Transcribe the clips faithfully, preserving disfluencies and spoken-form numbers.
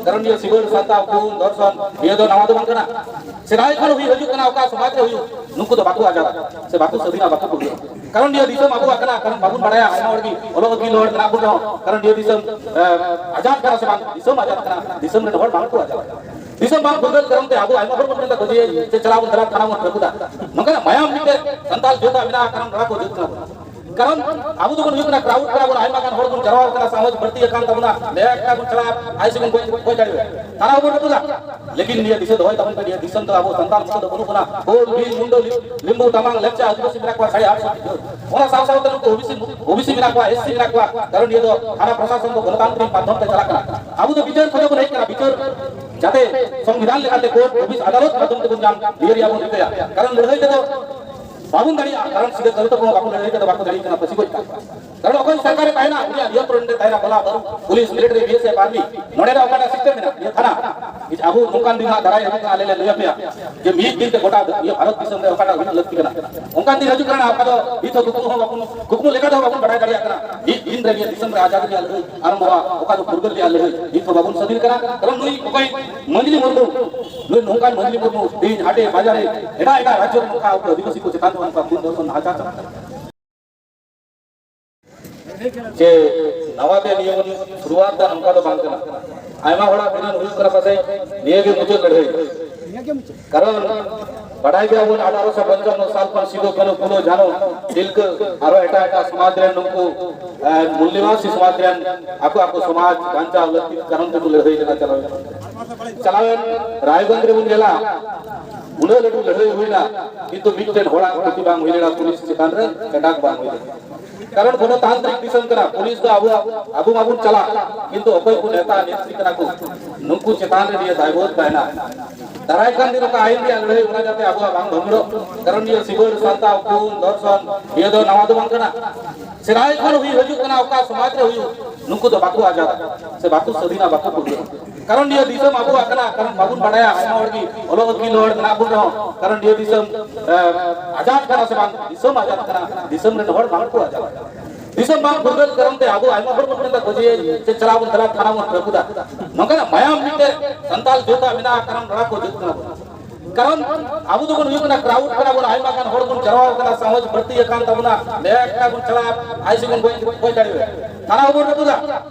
ᱠᱟᱨᱚᱱ ᱱᱤᱭᱟᱹ ᱥᱤᱵᱟᱹᱲ, ᱥᱟᱱᱛᱟ, ᱩᱯᱨᱩᱢ, ᱫᱚᱨᱥᱚᱱ, ᱱᱤᱭᱟᱹ ᱫᱚ ᱱᱟᱣᱟ ᱫᱚ ᱵᱟᱝ ᱠᱟᱱᱟ᱾ ᱥᱮᱫᱟᱭ ᱠᱷᱚᱱ ᱦᱩᱭ ᱦᱤᱡᱩᱜ ᱠᱟᱱᱟ, ᱚᱠᱟ ᱥᱚᱢᱟᱡᱽ ᱨᱮ ᱦᱩᱭᱩᱜ, ᱱᱩᱠᱩ ᱫᱚ ᱵᱟᱠᱚ ᱟᱡᱟᱫᱟ ᱥᱮ ᱵᱟᱠᱚ ᱥᱟᱹᱫᱷᱤᱱᱟ, ᱵᱟᱠᱚ ᱯᱷᱩᱨᱜᱟᱹᱞᱟ᱾ ᱠᱟᱨᱚᱱ ᱱᱤᱭᱟᱹ ᱫᱤᱥᱚᱢ ᱟᱵᱚᱣᱟᱜ ᱠᱟᱱᱟ, ᱠᱟᱨᱚᱱ ᱵᱟᱵᱚᱱ ᱵᱟᱲᱟᱭᱟ, ᱟᱭᱢᱟ ᱦᱚᱲ ᱜᱮ ᱚᱞᱚᱜ ᱟᱹᱠᱤᱞ ᱦᱚᱲ ᱢᱮᱱᱟᱜ ᱵᱚᱱ ᱨᱮᱦᱚᱸ, ᱠᱟᱨᱚᱱ ᱱᱤᱭᱟᱹ ᱫᱤᱥᱚᱢ, ᱮ, ᱟᱡᱟᱫ ᱠᱟᱱᱟ ᱥᱮ ᱵᱟᱝ, ᱫᱤᱥᱚᱢ ᱟᱡᱟᱫ ᱠᱟᱱᱟ, ᱫᱤᱥᱚᱢ ᱨᱮᱱ ᱦᱚᱲ ᱵᱟᱝ ᱠᱚ ᱟᱡᱟᱫ ᱠᱟᱱᱟ᱾ ᱫᱤᱥᱚᱢ ᱵᱟᱝ ᱯᱷᱩᱨᱜᱟᱹᱞ ᱠᱟᱨᱚᱱ ᱛᱮ ᱟᱵᱚ ᱟᱭᱢᱟ ᱦᱚᱲ ᱵᱚᱱ ᱢᱮᱱ ᱫᱟ ᱡᱮ ᱪᱮᱫ ᱪᱟᱞᱟᱣ ᱵᱚᱱ ᱪᱟᱞᱟᱣ ᱵᱚᱱ ᱨᱟᱹᱯᱩᱫᱟ᱾ ᱱᱚᱝᱠᱟᱱᱟᱜ ᱢᱟᱭᱟᱢ ᱢᱤᱫᱴᱮᱡ ᱥᱟᱱᱛᱟᱞ ᱡᱟᱹᱛᱟᱜ ᱢᱮᱱᱟᱜᱼᱟ, ᱠᱟᱨᱚᱱ ᱱᱚᱣᱟ ᱠᱚ ᱡᱟᱹᱛ ᱠᱟᱱᱟ ᱵᱚᱱ᱾ ᱠᱟᱨᱚᱱ ᱟᱵᱚ ᱫᱚᱵᱚᱱ ᱦᱩᱭᱩᱜ ᱠᱟᱱᱟ ᱠᱨᱟᱣᱩᱰ ᱠᱟᱱᱟ ᱵᱚᱱ, ᱟᱭᱢᱟ ᱜᱟᱱ ᱦᱚᱲ ᱵᱚᱱ ᱡᱟᱨᱣᱟ ᱟᱠᱟᱱᱟ, ᱥᱟᱦᱚᱥ ᱵᱟᱹᱲᱛᱤ ᱟᱠᱟᱱ ᱛᱟᱵᱚᱱᱟ, ᱫᱟᱭᱟ ᱠᱟᱛᱮ ᱵᱚᱱ ᱪᱟᱞᱟᱜᱼᱟ, ᱟᱭ ᱥᱤ ᱵᱚᱱ ᱜᱚᱡ, ᱜᱚᱡ ᱫᱟᱲᱮᱭᱟᱜᱼᱟ, ᱛᱷᱟᱱᱟ ᱦᱚᱸᱵᱚᱱ ᱨᱟᱹᱯᱩᱫᱟ᱾ ᱞᱮᱠᱤᱱ ᱱᱤᱭᱟᱹ ᱫᱤᱥᱟᱹ ᱫᱚᱦᱚᱭ ᱛᱟᱵᱚᱱ ᱯᱮ, ᱱᱤᱭᱟᱹ ᱫᱤᱥᱚᱢ ᱫᱚ ᱟᱵᱚ ᱥᱟᱱᱛᱟᱲ ᱢᱚᱛᱚ ᱫᱚ ᱵᱟᱹᱱᱩᱜ ᱵᱚᱱᱟ᱾ ᱠᱳᱞ, ᱵᱷᱤᱞ, ᱢᱩᱱᱰᱟᱹ, ᱞᱤ-, ᱞᱤᱢᱵᱩ, ᱛᱟᱢᱟᱝ, ᱞᱮᱯᱪᱟ, ᱟᱹᱫᱤᱵᱟᱹᱥᱤ ᱢᱮᱱᱟᱜ ᱠᱚᱣᱟ ᱥᱟᱲᱮ ᱟᱴᱥᱚ ᱴᱤ᱾ ᱚᱱᱟ ᱥᱟᱶ ᱥᱟᱶᱛᱮ ᱱᱩᱠᱩ ᱳᱵᱤᱥᱤ, ᱳᱵᱤᱥᱤ ᱢᱮᱱᱟᱜ ᱠᱚᱣᱟ, ᱮᱥ ᱥᱤ ᱢᱮᱱᱟᱜ ᱠᱚᱣᱟ, ᱠᱟᱨᱚᱱ ᱱᱤᱭᱟᱹ ᱫᱚ ᱛᱷᱟᱱᱟ ᱯᱨᱚᱥᱟᱥᱚᱱ ᱫᱚ ᱜᱚᱱᱚᱛᱟᱱᱛᱨᱤᱠ ᱢᱟᱫᱽᱫᱷᱚᱢ ᱛᱮ ᱪᱟᱞᱟᱜ ᱠᱟᱱᱟ᱾ ᱟᱵᱚ ᱫᱚ ᱵᱤᱪᱟᱹᱨ ᱠᱷᱚᱡᱚᱜ ᱵᱚᱱ ᱦᱮᱡ ᱠᱟᱱᱟ, ᱵᱤᱪᱟᱹᱨ ᱡᱟᱛᱮ ᱥᱚᱝᱵᱤᱫᱷᱟᱱ ᱞᱮᱠᱟᱛᱮ ᱠᱳᱨᱴ, ᱚᱯᱷᱤᱥ, ᱟᱫᱟᱞᱚᱛ ᱢᱟᱫᱽᱫᱷᱚᱢ ᱛᱮᱵᱚᱱ ᱧᱟᱢ, ᱱᱤᱭᱟᱹ ᱨᱮᱭᱟᱜ ᱵᱚᱱ ᱨᱤᱠᱟᱹᱭᱟ᱾ ᱠᱟᱨᱚᱱ ᱞᱟᱹᱲᱦᱟᱹᱭ ᱛᱮᱫᱚ ᱵᱟᱵᱚᱱ ᱫᱟᱲᱮᱭᱟᱜᱼᱟ, ᱠᱟᱨᱚᱱ ᱥᱤᱫᱟᱹ ᱠᱟᱹᱱᱦᱩ ᱛᱟᱠᱚ ᱦᱚᱸ ᱵᱟᱠᱚ ᱞᱟᱹᱲᱦᱟᱹᱭ ᱠᱟᱛᱮ ᱵᱟᱠᱚ ᱫᱟᱲᱮᱭᱟᱜ ᱠᱟᱱᱟ, ᱯᱟᱹᱥᱤ ᱜᱚᱡ ᱠᱟᱜ᱾ ᱠᱟᱨᱚᱱ ᱚᱠᱚᱭ ᱥᱚᱨᱠᱟᱨᱮ ᱛᱟᱦᱮᱱᱟ, ᱩᱱᱤᱭᱟᱜ ᱱᱤᱭᱚᱱᱛᱨᱚᱱ ᱨᱮ ᱛᱟᱦᱮᱱᱟ ᱵᱟᱞᱟ ᱵᱟᱹᱨᱩ, police, military, B S F, army. ᱱᱚᱰᱮ ᱫᱚ ᱚᱠᱟᱴᱟᱜ ᱥᱤᱥᱴᱮᱢ ᱢᱮᱱᱟᱜᱼᱟ, ᱱᱤᱭᱟᱹ ᱛᱷᱟᱱᱟ, ᱟᱵᱚ ᱱᱚᱝᱠᱟᱱ ᱫᱤᱱ ᱦᱟᱸᱜ ᱫᱟᱨᱟᱭ ᱦᱤᱡᱩᱜ ᱠᱟᱱᱟ, ᱟᱞᱮ ᱞᱮ ᱞᱟᱹᱭ ᱟᱯᱮᱭᱟ ᱡᱮ ᱢᱤᱫ ᱫᱤᱱ ᱛᱮ ᱜᱚᱴᱟ ᱱᱤᱭᱟᱹ ᱵᱷᱟᱨᱚᱛ ᱫᱤᱥᱚᱢ ᱨᱮ ᱚᱠᱟᱴᱟᱜ ᱦᱩᱭᱩᱜ ᱞᱟᱹᱠᱛᱤ ᱠᱟᱱᱟ᱾ ᱚᱱᱠᱟᱱ ᱫᱤᱱ ᱦᱤᱡᱩᱜ ᱠᱟᱱᱟ, ᱚᱠᱟ ᱫᱚ ᱱᱤᱛ ᱦᱚᱸ ᱠᱩᱠᱢᱩ ᱦᱚᱸ ᱵᱟᱵᱚᱱ, ᱠᱩᱠᱢᱩ ᱞᱮᱠᱟ ᱛᱮᱦᱚᱸ ᱵᱟᱵᱚᱱ ᱵᱟᱰᱟᱭ ᱫᱟᱲᱮᱭᱟᱜ ᱠᱟᱱᱟ᱾ ᱢᱤᱫ ᱫᱤᱱ ᱨᱮ ᱱᱤᱭᱟᱹ ᱫᱤᱥᱚᱢ ᱨᱮ ᱟᱡᱟᱫᱤ ᱨᱮᱭᱟᱜ ᱞᱟᱹᱲᱦᱟᱹᱭ ᱟᱨᱟᱢᱵᱷᱚᱜᱼᱟ, ᱚᱠᱟ ᱫᱚ ᱯᱷᱩᱨᱜᱟᱹᱞ ᱨᱮᱭᱟᱜ ᱞᱟᱹᱲᱦᱟᱹᱭ ᱱᱤᱛ ᱦᱚᱸ ᱵᱟᱵᱚᱱ ᱥᱟᱹᱫᱷᱤᱱ ᱠᱟᱱᱟ᱾ ᱠᱟᱨᱚᱱ ᱱᱩᱭ ᱚᱠᱚᱭ ᱢᱟᱹᱡᱽᱞᱤ ᱢᱩᱨᱢᱩ, ᱱᱩᱭ ᱱᱚᱝᱠᱟᱱ ᱢᱟᱹᱡᱽᱞᱤ ᱢᱩᱨᱢᱩ ᱛᱮᱦᱮᱧ ᱦᱟᱴᱮ ᱵᱟᱡᱟᱨ ᱨᱮ ᱮᱴᱟᱜ ᱮᱴᱟᱜ ᱨᱟᱡᱽᱡᱚ ᱨᱮ ᱱᱚᱝᱠᱟ ᱟᱵᱚ ᱟᱹᱫᱤᱵᱟᱹᱥᱤ ᱠᱚ ᱪᱮᱛᱟᱱ ᱨᱮ ᱱᱚᱝᱠᱟ ᱠᱷᱩᱱ ᱫᱷᱚᱨᱥᱚᱱ ᱱᱟᱦᱟᱪᱟᱨ ᱪᱟᱞᱟᱜ ᱠᱟᱱᱟ᱾ ᱡᱮ ᱱᱟᱣᱟ ᱛᱮ ᱱᱤᱭᱟᱹ ᱵᱚᱱ ᱥᱩᱨᱩᱣᱟᱛ ᱫᱟ, ᱱᱚᱝᱠᱟ ᱫᱚ ᱵᱟᱝ ᱠᱟᱱᱟ᱾ ᱟᱭᱢᱟ ᱦᱚᱲᱟᱜ ᱜᱩᱱᱟᱹᱱ ᱦᱩᱭᱩᱜ ᱠᱟᱱᱟ ᱯᱟᱥᱮᱡ ᱱᱤᱭᱟᱹ ᱜᱮ ᱢᱩᱪᱟᱹᱫ ᱞᱟᱹᱲᱦᱟᱹᱭ᱾ ᱠᱟᱨᱚᱱ ᱵᱟᱰᱟᱭ ᱜᱮᱭᱟᱵᱚᱱ ᱟᱴᱷᱟᱨᱚᱥᱚ ᱯᱚᱧᱪᱟᱱᱱᱚ ᱥᱟᱞ ᱠᱷᱚᱱ ᱥᱤᱫᱩ, ᱠᱟᱹᱱᱦᱩ, ᱯᱷᱩᱞᱳ, ᱡᱷᱟᱱᱚ, ᱛᱤᱞᱠᱟᱹ, ᱟᱨᱚ ᱮᱴᱟᱜ ᱮᱴᱟᱜ ᱥᱚᱢᱟᱡᱽ ᱨᱮᱱ ᱱᱩᱠᱩ, ᱮ, ᱢᱩᱞ ᱱᱤᱵᱟᱥᱤ ᱥᱚᱢᱟᱡᱽ ᱨᱮᱱ ᱟᱠᱚ ᱟᱠᱚ ᱥᱚᱢᱟᱡᱽ ᱵᱟᱧᱪᱟᱣ ᱞᱟᱹᱜᱤᱫ ᱠᱟᱨᱚᱱ ᱛᱮᱠᱚ ᱞᱟᱹᱲᱦᱟᱹᱭ ᱞᱮᱱᱟ᱾ ᱪᱟᱞᱟᱣᱮᱱ, ᱪᱟᱞᱟᱣᱮᱱ ᱨᱟᱭᱜᱚᱸᱡᱽ ᱨᱮᱵᱚᱱ ᱧᱮᱞᱟ, ᱩᱱᱟᱹᱜ ᱞᱟᱹᱴᱩ ᱞᱟᱹᱲᱦᱟᱹᱭ ᱦᱩᱭᱱᱟ, ᱠᱤᱱᱛᱩ ᱢᱤᱫᱴᱮᱱ ᱦᱚᱲᱟᱜ ᱠᱷᱚᱛᱤ ᱵᱟᱝ ᱦᱩᱭ ᱞᱮᱱᱟ, ᱯᱩᱞᱤᱥ ᱪᱮᱛᱟᱱ ᱨᱮ ᱮᱴᱟᱠ ᱵᱟᱝ ᱦᱩᱭ ᱞᱮᱱᱟ᱾ ᱠᱟᱨᱚᱱ ᱜᱚᱱᱚᱛᱟᱱᱛᱨᱤᱠ ᱫᱤᱥᱚᱢ ᱠᱟᱱᱟ, ᱯᱩᱞᱤᱥ ᱫᱚ ᱟᱵᱚ, ᱟᱵᱚ ᱢᱟᱵᱚᱱ ᱪᱟᱞᱟᱜ, ᱠᱤᱱᱛᱩ ᱚᱠᱚᱭ ᱠᱚ ᱱᱮᱛᱟ ᱱᱮᱛᱨᱤ ᱠᱟᱱᱟ ᱠᱚ, ᱱᱩᱠᱩ ᱪᱮᱛᱟᱱ ᱨᱮ ᱱᱤᱭᱟᱹ ᱫᱟᱭᱵᱷᱟᱨ ᱛᱟᱦᱮᱱᱟ᱾ ᱫᱟᱨᱟᱭ ᱠᱟᱱ ᱫᱤᱱ ᱚᱠᱟ ᱟᱭᱤᱱ ᱨᱮᱭᱟᱜ ᱞᱟᱹᱲᱦᱟᱹᱭ, ᱚᱱᱟ ᱡᱟᱛᱮ ᱟᱵᱚᱣᱟᱜ ᱵᱟᱝ ᱵᱷᱟঙᱲᱚᱜ᱾ ᱠᱟᱨᱚᱱ ᱱᱤᱭᱟᱹ ᱥᱤᱵᱟᱹᱲ, ᱥᱟᱱᱛᱟ, ᱩᱯᱨᱩᱢ, ᱫᱚᱨᱥᱚᱱ, ᱱᱤᱭᱟᱹ ᱫᱚ ᱱᱟᱣᱟ ᱫᱚ ᱵᱟᱝ ᱠᱟᱱᱟ᱾ ᱥᱮᱫᱟᱭ ᱠᱷᱚᱱ ᱦᱩᱭ ᱦᱤᱡᱩᱜ ᱠᱟᱱᱟ, ᱚᱠᱟ ᱥᱚᱢᱟᱡᱽ ᱨᱮ ᱦᱩᱭᱩᱜ, ᱱᱩᱠᱩ ᱫᱚ ᱵᱟᱠᱚ ᱟᱡᱟᱫᱟ ᱥᱮ ᱵᱟᱠᱚ ᱥᱟᱹᱫᱷᱤᱱᱟ, ᱵᱟᱠᱚ ᱯᱷᱩᱨᱜᱟᱹᱞᱟ᱾ ᱠᱟᱨᱚᱱ ᱱᱤᱭᱟᱹ ᱫᱤᱥᱚᱢ ᱟᱵᱚᱣᱟᱜ ᱠᱟᱱᱟ, ᱠᱟᱨᱚᱱ ᱵᱟᱵᱚᱱ ᱵᱟᱰᱟᱭᱟ, ᱟᱭᱢᱟ ᱦᱚᱲ ᱜᱮ ᱚᱞᱚᱜ ᱟᱹᱠᱤᱞ ᱦᱚᱲ ᱢᱮᱱᱟᱜ ᱵᱚᱱ ᱨᱮᱦᱚᱸ, ᱠᱟᱨᱚᱱ ᱱᱤᱭᱟᱹ ᱫᱤᱥᱚᱢ, ᱮ, ᱟᱡᱟᱫ ᱠᱟᱱᱟ ᱥᱮ ᱵᱟᱝ, ᱫᱤᱥᱚᱢ ᱟᱡᱟᱫ ᱠᱟᱱᱟ, ᱫᱤᱥᱚᱢ ᱨᱮᱱ ᱦᱚᱲ ᱵᱟᱝ ᱠᱚ ᱟᱡᱟᱫ ᱠᱟᱱᱟ᱾ ᱫᱤᱥᱚᱢ ᱵᱟᱝ ᱯᱷᱩᱨᱜᱟᱹᱞ ᱠᱟᱨᱚᱱ ᱛᱮ ᱟᱵᱚ ᱟᱭᱢᱟ ᱦᱚᱲ ᱵᱚᱱ ᱢᱮᱱᱫᱟ ᱜᱚᱡᱮ ᱪᱮ ᱪᱟᱞᱟᱣ ᱵᱚᱱ ᱪᱟᱞᱟᱜ ᱛᱷᱟᱱᱟ ᱵᱚᱱ ᱨᱟᱹᱯᱩᱫᱟ᱾ ᱱᱚᱝᱠᱟᱱᱟᱜ ᱢᱟᱭᱟᱢ ᱢᱤᱫᱴᱮᱡ ᱥᱟᱱᱛᱟᱞ ᱡᱟᱹᱛᱟᱜ ᱢᱮᱱᱟᱜᱼᱟ, ᱠᱟᱨᱚᱱ ᱞᱟᱲᱟ ᱠᱚ ᱡᱟᱹᱛ ᱠᱟᱱᱟ ᱵᱚᱱ᱾ ᱠᱟᱨᱚᱱ ᱟᱵᱚ ᱫᱚᱵᱚᱱ ᱦᱩᱭᱩᱜ ᱠᱟᱱᱟ ᱠᱨᱟᱣᱩᱰ ᱠᱟᱱᱟ ᱵᱚᱱ, ᱟᱭᱢᱟ ᱜᱟᱱ ᱦᱚᱲ ᱵᱚᱱ ᱡᱟᱨᱣᱟ ᱟᱠᱟᱱᱟ, ᱥᱟᱦᱚᱥ ᱵᱟᱹᱲᱛᱤ ᱟᱠᱟᱱ ᱛᱟᱵᱚᱱᱟ, ᱵᱮᱜᱽ ᱵᱚᱱ ᱪᱟᱞᱟᱜᱼᱟ, ᱟᱭᱥᱤ ᱵᱚᱱ ᱜᱚᱡ ᱜᱚᱡ ᱫᱟᱲᱮᱭᱟᱜᱼᱟ, ᱛᱷᱟᱱᱟ ᱦᱚᱸᱵᱚᱱ ᱨᱟᱹᱯᱩᱫᱟ᱾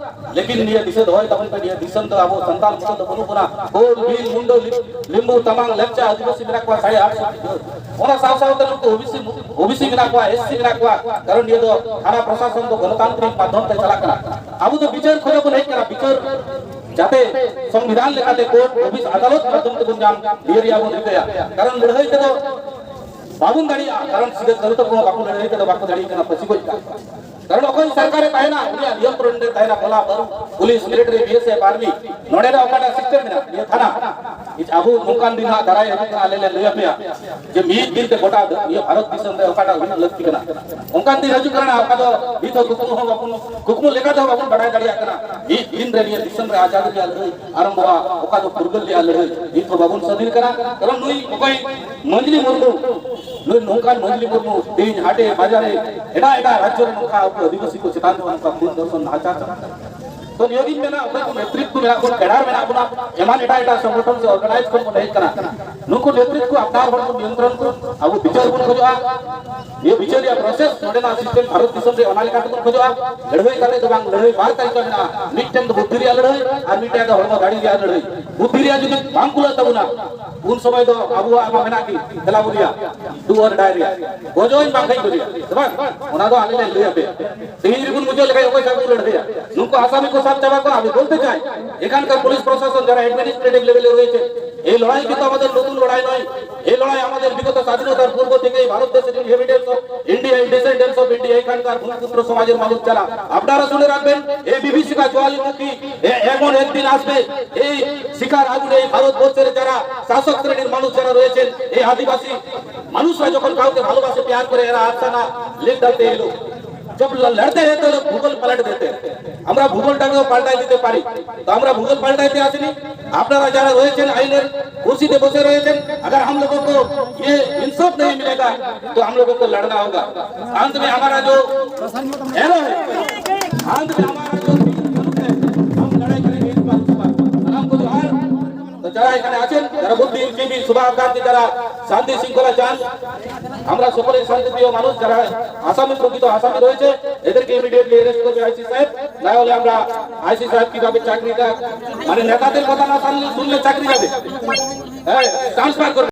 ᱞᱮᱠᱤᱱ ᱱᱤᱭᱟᱹ ᱫᱤᱥᱟᱹ ᱫᱚᱦᱚᱭ ᱛᱟᱵᱚᱱ ᱯᱮ, ᱱᱤᱭᱟᱹ ᱫᱤᱥᱚᱢ ᱫᱚ ᱟᱵᱚ ᱥᱟᱱᱛᱟᱲ ᱢᱚᱛᱚ ᱫᱚ ᱵᱟᱹᱱᱩᱜ ᱵᱚᱱᱟ᱾ ᱠᱳᱞ, ᱵᱷᱤᱞ, ᱢᱩᱱᱰᱟᱹ, ᱞᱤ-, ᱞᱤᱢᱵᱩ, ᱛᱟᱢᱟᱝ, ᱞᱮᱯᱪᱟ, ᱟᱹᱫᱤᱵᱟᱹᱥᱤ ᱢᱮᱱᱟᱜ ᱠᱚᱣᱟ ᱥᱟᱲᱮ ᱟᱴᱥᱚ ᱠᱤᱞᱳ᱾ ᱚᱱᱟ ᱥᱟᱶ ᱥᱟᱶᱛᱮ ᱱᱩᱠᱩ ᱳᱵᱤᱥᱤ, ᱳᱵᱤᱥᱤ ᱢᱮᱱᱟᱜ ᱠᱚᱣᱟ, ᱮᱥᱥᱤ ᱢᱮᱱᱟᱜ ᱠᱚᱣᱟ, ᱠᱟᱨᱚᱱ ᱱᱤᱭᱟᱹ ᱫᱚ ᱛᱷᱟᱱᱟ ᱯᱨᱚᱥᱟᱥᱚᱱ ᱫᱚ ᱜᱚᱱᱚᱛᱟᱱᱛᱨᱤᱠ ᱢᱟᱫᱽᱫᱷᱚᱢ ᱛᱮ ᱪᱟᱞᱟᱜ ᱠᱟᱱᱟ᱾ ᱟᱵᱚ ᱫᱚ ᱵᱤᱪᱟᱹᱨ ᱠᱷᱚᱡᱚᱜ ᱵᱚᱱ ᱦᱮᱡ ᱠᱟᱱᱟ, ᱵᱤᱪᱟᱹᱨ ᱡᱟᱛᱮ ᱥᱚᱝᱵᱤᱫᱷᱟᱱ ᱞᱮᱠᱟᱛᱮ ᱠᱳᱨᱴ, ᱚᱯᱷᱤᱥ, ᱟᱫᱟᱞᱚᱛ ᱢᱟᱫᱽᱫᱷᱚᱢ ᱛᱮᱵᱚᱱ ᱧᱟᱢ, ᱱᱤᱭᱟᱹ ᱨᱮᱭᱟᱜ ᱵᱚᱱ ᱨᱤᱠᱟᱹᱭᱟ᱾ ᱠᱟᱨᱚᱱ ᱞᱟᱹᱲᱦᱟᱹᱭ ᱛᱮᱫᱚ ᱵᱟᱵᱚᱱ ᱫᱟᱲᱮᱭᱟᱜᱼᱟ, ᱠᱟᱨᱚᱱ ᱥᱤᱫᱟᱹ ᱠᱟᱹᱱᱦᱩ ᱛᱟᱠᱚ ᱦᱚᱸ ᱵᱟᱠᱚ ᱞᱟᱹᱲᱦᱟᱹᱭ ᱠᱟᱫᱟ, ᱵᱟᱠᱚ ᱫᱟᱲᱮᱭᱟᱜ ᱠᱟᱱᱟ, ᱯᱷᱟᱹᱥᱤ ᱜᱚᱡ ᱠᱟᱜ ᱠᱚᱣᱟ᱾ ᱠᱟᱨᱚᱱ ᱚᱠᱚᱭ ᱥᱚᱨᱠᱟᱨᱮ ᱛᱟᱦᱮᱱᱟ, ᱩᱱᱤᱭᱟᱜ ᱱᱤᱭᱚᱱᱛᱨᱚᱱ ᱨᱮ ᱛᱟᱦᱮᱱᱟ ᱵᱚᱞᱟ ᱵᱟᱹᱨᱩ, police, military, B S F, army. ᱱᱚᱰᱮ ᱫᱚ ᱚᱠᱟᱴᱟᱜ ᱥᱤᱥᱴᱮᱢ ᱢᱮᱱᱟᱜᱼᱟ, ᱱᱤᱭᱟᱹ ᱛᱷᱟᱱᱟ᱾ ᱟᱵᱚ ᱱᱚᱝᱠᱟᱱ ᱫᱤᱱ ᱦᱟᱸᱜ ᱫᱟᱨᱟᱭ ᱦᱤᱡᱩᱜ ᱠᱟᱱᱟ, ᱟᱞᱮ ᱞᱮ ᱞᱟᱹᱭ ᱟᱯᱮᱭᱟ ᱡᱮ ᱢᱤᱫ ᱫᱤᱱ ᱛᱮ ᱜᱚᱴᱟ ᱱᱤᱭᱟᱹ ᱵᱷᱟᱨᱚᱛ ᱫᱤᱥᱚᱢ ᱨᱮ ᱚᱠᱟᱴᱟᱜ ᱦᱩᱭᱩᱜ ᱞᱟᱹᱠᱛᱤ ᱠᱟᱱᱟ᱾ ᱚᱱᱠᱟᱱ ᱫᱤᱱ ᱦᱤᱡᱩᱜ ᱠᱟᱱᱟ, ᱚᱠᱟ ᱫᱚ ᱱᱤᱛ ᱦᱚᱸ ᱠᱩᱠᱢᱩ ᱦᱚᱸ ᱵᱟᱵᱚᱱ, ᱠᱩᱠᱢᱩ ᱞᱮᱠᱟ ᱛᱮᱦᱚᱸ ᱵᱟᱵᱚᱱ ᱵᱟᱲᱟᱭ ᱫᱟᱲᱮᱭᱟᱜ ᱠᱟᱱᱟ᱾ ᱢᱤᱫ ᱫᱤᱱ ᱨᱮ ᱱᱤᱭᱟᱹ ᱫᱤᱥᱚᱢ ᱨᱮ ᱟᱡᱟᱫᱤ ᱨᱮᱭᱟᱜ ᱞᱟᱹᱲᱦᱟᱹᱭ ᱟᱨᱟᱢᱵᱷᱚᱜᱼᱟ, ᱚᱠᱟ ᱫᱚ ᱯᱷᱩᱨᱜᱟᱹᱞ ᱨᱮᱭᱟᱜ ᱞᱟᱹᱲᱦᱟᱹᱭ ᱱᱤᱛ ᱦᱚᱸ ᱵᱟᱵᱚᱱ ᱥᱟᱹᱫᱷᱤᱱ ᱠᱟᱱᱟ᱾ ᱠᱟᱨᱚᱱ ᱱᱩᱭ ᱚᱠᱚᱭ ᱢᱟᱹᱡᱽᱞᱤ ᱢᱩᱨᱢᱩ, ᱱᱩᱭ ᱱᱚᱝᱠᱟᱱ ᱢᱟᱹᱡᱽᱞᱤ ᱢᱩᱨᱢᱩ ᱛᱮᱦᱮᱧ ᱦᱟᱴᱮ ᱵᱟᱡᱟᱨᱮ ᱮᱴᱟᱜ ᱮᱴᱟᱜ ᱨᱟᱡᱽᱡᱚ ᱨᱮ ᱱᱚᱝᱠᱟ ᱟᱵᱚ ᱟᱹᱫᱤᱵᱟᱹᱥᱤ ᱠᱚ ᱪᱮᱛᱟᱱ ᱨᱮ ᱱᱚᱝᱠᱟ ᱠᱷᱩᱱ ᱫᱷᱚᱨᱥᱚᱱ ᱱᱟᱦᱟᱪᱟᱨ ᱪᱟᱞᱟᱜ ᱠᱟᱱᱟ᱾ ᱛᱚ ᱱᱤᱭᱟᱹ ᱜᱤᱧ ᱢᱮᱱᱟ, ᱚᱠᱚᱭ ᱠᱚ ᱱᱮᱛᱨᱤᱛᱵ ᱠᱚ ᱢᱮᱱᱟᱜ ᱵᱚᱱ, ᱠᱮᱰᱟᱨ ᱢᱮᱱᱟᱜ ᱵᱚᱱᱟ, ᱮᱢᱟᱱ ᱮᱴᱟᱜ ᱮᱴᱟᱜ ᱥᱚᱝᱜᱚᱴᱷᱚᱱ ᱥᱮ ᱚᱨᱜᱟᱱᱟᱭᱤᱡᱽ ᱠᱷᱚᱱ ᱵᱚᱱ ᱦᱮᱡ ᱠᱟᱱᱟ, ᱱᱩᱠᱩ ᱱᱮᱛᱨᱤᱛᱵ ᱠᱚ ᱟᱯᱱᱟᱨ ᱦᱚᱲ ᱠᱚ ᱱᱤᱭᱚᱱᱛᱨᱚᱱ ᱠᱚ, ᱟᱵᱚ ᱵᱤᱪᱟᱹᱨ ᱵᱚᱱ ᱠᱷᱚᱡᱚᱜᱼᱟ᱾ ᱱᱤᱭᱟᱹ ᱵᱤᱪᱟᱹᱨ ᱨᱮᱭᱟᱜ ᱯᱨᱚᱥᱮᱥ ᱱᱚᱰᱮᱱᱟᱜ ᱥᱤᱥᱴᱮᱢ ᱵᱷᱟᱨᱚᱛ ᱫᱤᱥᱚᱢ ᱨᱮ ᱚᱱᱟ ᱞᱮᱠᱟ ᱛᱮᱵᱚᱱ ᱠᱷᱚᱡᱚᱜᱼᱟ᱾ ᱞᱟᱹᱲᱦᱟᱹᱭ ᱠᱟᱛᱮ ᱫᱚ ᱵᱟᱝ, ᱞᱟᱹᱲᱦᱟᱹᱭ ᱵᱟᱨ ᱛᱟᱹᱨᱤᱠᱟ ᱢᱮᱱᱟᱜᱼᱟ, ᱢᱤᱫᱴᱮᱱ ᱫᱚ ᱵᱩᱫᱽᱫᱷᱤ ᱨᱮᱭᱟᱜ ᱞᱟᱹᱲᱦᱟᱹᱭ ᱟᱨ ᱢᱤᱫᱴᱮᱱ ᱫᱚ ᱦᱚᱲᱢᱚ ᱫᱟᱲᱮ ᱨᱮᱭᱟᱜ ᱞᱟᱹᱲᱦᱟᱹᱭ᱾ ᱵᱩᱫᱽᱫᱷᱤ ᱨᱮᱭᱟᱜ ᱡᱩᱫᱤ ᱵᱟᱝ ᱠᱩᱞᱟᱹᱜ ᱛᱟᱵᱚᱱᱟ, ᱩᱱ ᱥᱚᱢᱚᱭ ᱫᱚ ᱟᱵᱚᱣᱟᱜ ᱢᱟ ᱢᱮᱱᱟᱜ ᱜᱮ, ᱫᱮᱞᱟ ᱵᱚᱱ ᱨᱮᱭᱟᱜ, do or die ᱨᱮᱭᱟᱜ, ᱜᱚᱡᱚᱜ ᱟᱹᱧ ᱵᱟᱝᱠᱷᱟᱱ ᱜᱚᱡᱚᱜᱼᱟ, ᱥᱮ ᱵᱟᱝ? ᱚᱱᱟ ᱫᱚ ᱟᱞᱮ ᱞᱮ ᱞᱟᱹᱭ ᱟᱯᱮᱭᱟ᱾ ᱛᱮᱦᱮᱧ ᱨᱮᱵᱚᱱ ᱢᱩᱪᱟᱹᱫ ᱞᱮᱠᱷᱟᱱ ᱚᱠᱚᱭ ᱥᱟᱶ ᱵᱚᱱ ᱞᱟᱹᱲᱦᱟᱹᱭᱟ? ᱱᱩᱠᱩ ᱟᱥᱟᱢᱤ ᱠᱚ ᱥᱟᱵ ᱪᱟᱵᱟ ᱠᱚᱣᱟ, ᱟᱵᱚ ᱵᱚᱞᱛᱮ ᱪᱟᱭ, এখানকার পুলিশ প্রশাসন যারা অ্যাডমিনিস্ট্রেটিভ লেভেলে রয়েছে, এই লড়াই কিন্তু আমাদের নতুন লড়াই নয়। এই লড়াই আমাদের বিগত স্বাধীনতার পূর্ব থেকেই ভারতদেশের inheritance of India, descendants of India, এখানকার ভূমিপুত্র সমাজের মানুষ যারা, আপনারা শুনে রাখবেন, এই বিভীষিকা জ্বালামুখী এ-, এমন একদিন আসবে, এই শিখার আগুনে এই ভারতবর্ষের যারা শাসক শ্রেণীর মানুষ যারা রয়েছেন, এই আদিবাসী মানুষরা যখন কাউকে ভালোবাসে, প্যার করে, এরা আফসানা লিখ ডালতে এলো। जब ल- लड़ते हैं तो लोग भूगोल पलट देते हैं। আমরা ভূগোলটাকেও পাল্টাই দিতে পারি। তো আমরা ভূগোল পাল্টাইতে আসিনি। আপনারা যারা রয়েছেন, আইনের কুর্সিতে বসে রয়েছেন, अगर हम लोगों को ये इंसाफ नहीं मिलेगा तो हम लोगों को लड़ना होगा। अंत में हमारा जो एरो है, अंत में हमारा जो हम लड़ाई करेंगे इस बात पर। सलाम को जोहार। তো যারা এখানে আছেন, যারা বুদ্ধিজীবী, শুভাকাঙ্ক্ষী, যারা শান্তি শৃঙ্খলা চান, আমরা সকলেই শান্তিপ্রিয় মানুষ। যারা আসামি, প্রকৃত আসামি রয়েছে, এদেরকে ইমিডিয়েটলি অ্যারেস্ট করবে আইসি সাহেব। না হলে আমরা আইসি সাহেব কিভাবে চাকরিটা, মানে নেতাদের কথা না শুনলে, শুনলে চাকরি যাবে, হ্যাঁ, ট্রান্সফার করবে।